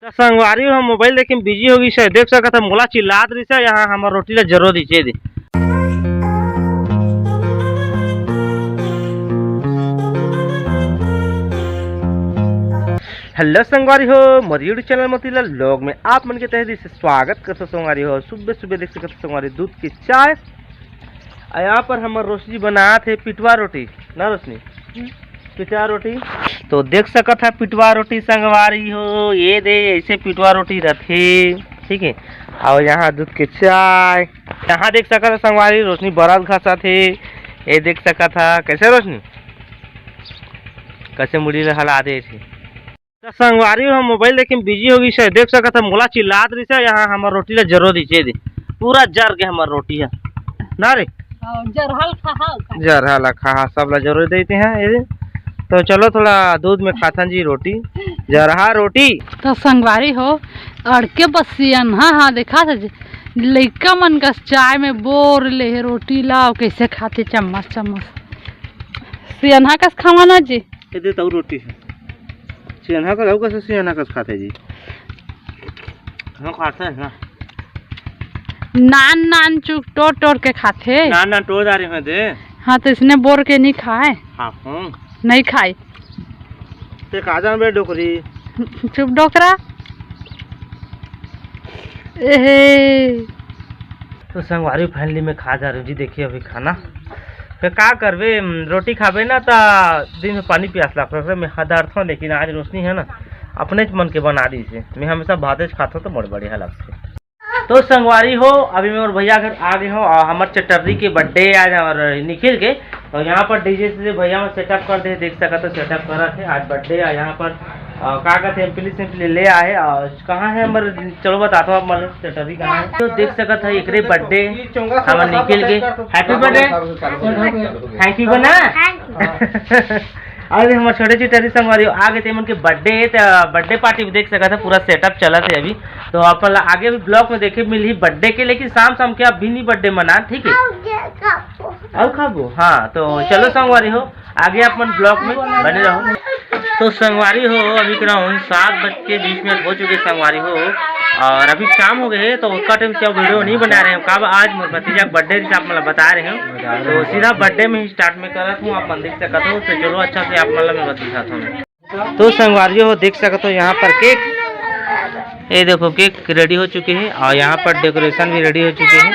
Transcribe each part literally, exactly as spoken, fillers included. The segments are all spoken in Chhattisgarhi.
त संगवारी हो, मोबाइल देखे में बिजी हो गई से, देख सकत ह, मोला चिल्लात रहिस हे, यहाँ हमर रोटी ला जरो दीजिए दे। हेलो संगवारी हो, मोर YouTube चैनल मोतीलाल व्लॉग में आप मन के तहे दिल से स्वागत करथों संगवारी हो। सुबह सुबह देख सकत ह संगवारी, दूध के चाय। अउ यहाँ पर हमर रोशनी बनात हे पिटवा रोटी, ना रोशनी? हम्म। पिटवा रोटी। तो देख सकत ह पिटवा रोटी संगवारी हो, ये दे ऐसे पिटवा रोटी रथे, ठीक है। अउ यहाँ दूध के चाय, यहाँ देख सकत ह संगवारी, रोशनी बरत घसत हे। ये देख सकत ह, कैसे रोशनी, कैसे मुड़ी ला हला दे थे। त संगवारी हो, मोबाइल देखे में बिजी हो गई से, देख सकत ह, मोला चिल्लात रहिस हे, यहाँ हमर रोटी ला जरो दीजिए दे। पूरा जर के हमर रोटी हे ना रे। हाँ, जरहल खा, हाँ, खा। जरहल खा, हाँ, सब ला जरो देते हैं ये। तो चलो, थोड़ा दूध में खाथन जी रोटी, जरहा रोटी। तो संगवारी हो, अड़के बस सियनहा, हाँ, देखा था जी, लइका मन कस चाय में बोर ले हे रोटी ला, अउ कैसे खाथे चम्मच चम्मच। सियनहा कस खावा ना जी। ये दे तऊ रोटी हे। सियनहा कस, अउ कस सियनहा कस खाथे जी। हाँ, खाथे ना। नान नान चुक टोर टोर के खाथे। नान नान टोर डारे हैं दे। हाँ, तो इसने बोर के नहीं खाए। हाँ, हम्म। नहीं खाए। ते का जान बे डोकरी। चुप डोकरा। एहे। तो संगवारी, finally मैं खा जा रही हूँ जी। देखिए अभी खाना, फिर का करबे, रोटी खाबे ना त दिन में पानी प्यास लगता है, मैं हदारत हूँ, लेकिन आज रोशनी है ना, अपने मन के बना दी से। मैं हमेशा भाते खाता हूँ तो बड़ बढ़िया लगता है। तो संगवारी हो, अभी मैं और भैया घर आ गए हो और हमारे चटर्री के birthday आज और निखिल के, तो यहाँ पर DJ से भैया में setup कर दे, देख सकत हो setup कर रखे आज birthday है यहाँ पर। अ, का कहते हैं, एम्पली सिम्पली ले आए। और कहाँ है हमर, चलो बताता हूँ आप मन, चटर्री कहाँ है। तो देख सकत है एकरे birthday, हमर निखिल के। Happy birthday। Thank you बना। अरे हमर छोटे चटर्री संगवारी हो, आगे ते मन के birthday है, त birthday party भी देख सकत है, पूरा setup चलत है अभी। तो अपन ला आगे भी vlog में देखे मिलही birthday के, लेकिन शाम शाम के अभी नहीं birthday मना, ठीक है? अउ खाबो, हाँ। तो चलो संगवारी हो, आगे अपन vlog में बने रहो। तो संगवारी हो, अभी करा हूँ सात बज के बीस मिनट हो चुके संगवारी हो, और अभी शाम हो गए है, तो उसका टाइम से अब video नहीं बना रहे हैं। कब आज मोर भतीजा birthday से आप मतलब बता रहे हो, तो सीधा birthday में ही start में करत हूँ, आप मन देख सकत हो। तो चलो अच्छा से आप मतलब मैं बता सकता हूँ। तो संगवारी हो, देख सकत हो यहाँ पर cake, ये देखो cake ready हो चुके हैं और यहाँ पर decoration भी ready हो चुके हैं।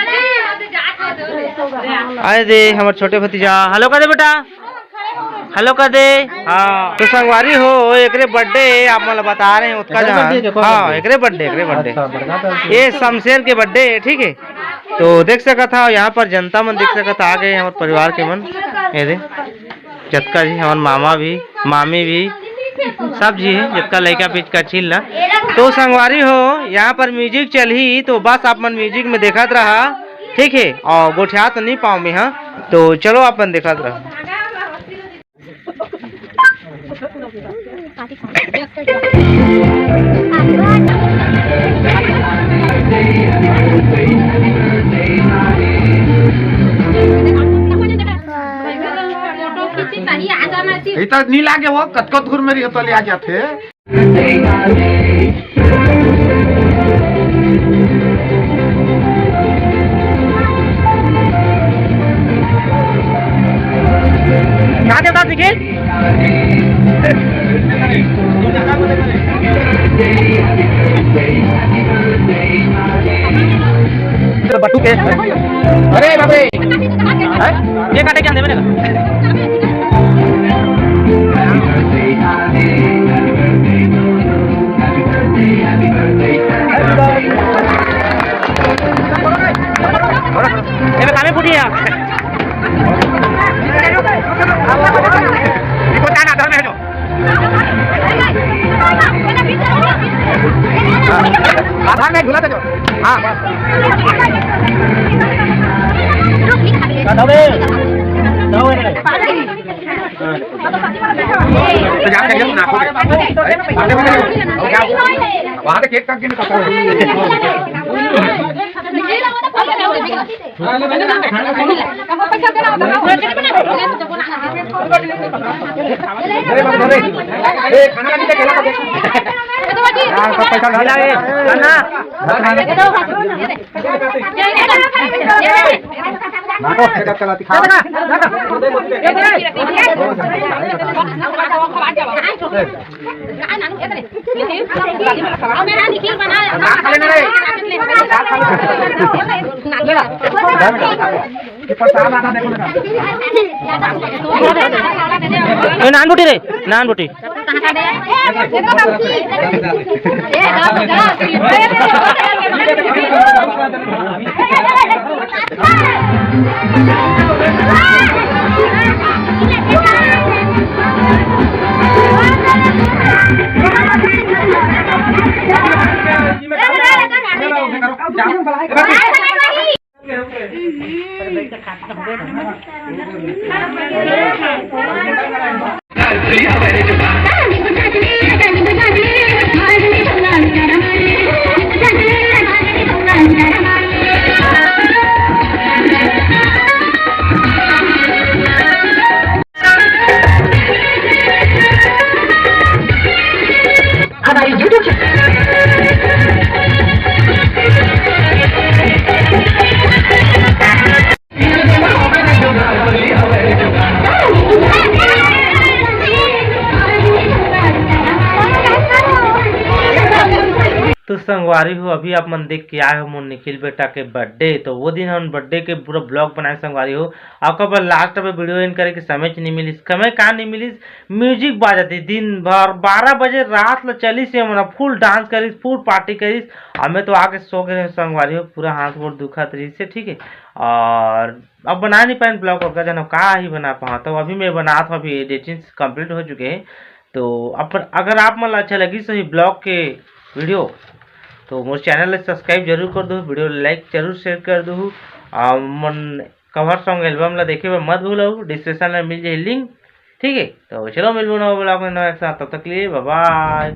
आए दे हमर छोटे भतीजा, hello कर दे बेटा, hello कर दे। हाँ, तो संगवारी हो, एकरे birthday है, आप मतलब बता रहे हैं, उसका जहाँ, birthday देखो, हाँ, birthday। एकरे birthday, एकरे birthday। अच्छा, बढ़िया birthday। ये शमशेर के birthday है, ठीक है। तो देख सकत हा, यहाँ पर जनता मन देख सकत हा, आ गए हमारे परिवार के मन, ये दे। जतका जी हमार मामा भी, मामी भी, सब जी है, जतका लइका पीच का छील ला। तो संगवारी हो, यहाँ पर music चलही, तो बस आप मन music में देखत रहा, ठीक है, और गोठिया तो नहीं पाओ मैं, हाँ, तो चलो आप मन देखत रहा। इतना नहीं लागे वो, कतको दूर मेरी तो ले आ जाते। क्या देता निखिल? तो बटू के, अरे बाप रे। हैं? ये काटे क्या देवे ना? ये कामे फूटी है। इनको जाना, घर में है जो। आधार में झूला दे दो। हाँ, बस। तो जान करिए, नाखो। वहाँ से केक काट के निकालता हूँ। यार, सब पैसा ढीला है, ना। नाटक फेंकत चलाती खा। ए, नान बुटी रे, नान बुटी। हमारे YouTube तो संगवारी हो, अभी आप मन देख के आए हो मोर निखिल बेटा के बर्थडे। तो वो दिन हम बर्थडे के पूरा ब्लॉग बनाए संगवारी हो। आपका पर लास्ट में वीडियो एंड करे के समय नहीं मिलिस। समय का नहीं मिलिस, म्यूजिक बाजत हे दिन भर, बारह बजे रात ल चलिस हे, हमन फुल डांस करिस, फुल पार्टी करिस। हमें तो आके सो गए संगवारी हो, पूरा हाथ गोड़ दुखत रहिस हे, ठीक है। और अब बना नहीं पाए ब्लॉग, और का जानो का ही बना पाओ। तो अभी मैं बनात हूँ, अभी एडिटिंग कंप्लीट हो चुके हैं। तो अपन, अगर आप मन ला अच्छा लगिस सही ब्लॉग के वीडियो, तो मोर चैनल ला सब्सक्राइब जरूर कर दो, वीडियो लाइक जरूर शेयर कर दो। और मन कवर सॉन्ग एल्बम ला देखे बर मत भूलव, डिस्क्रिप्शन में मिल जाए लिंक, ठीक है। तो चलो मिलबो नवा ब्लॉग में नवा एक साथ, तब तक के लिए बाय बाय।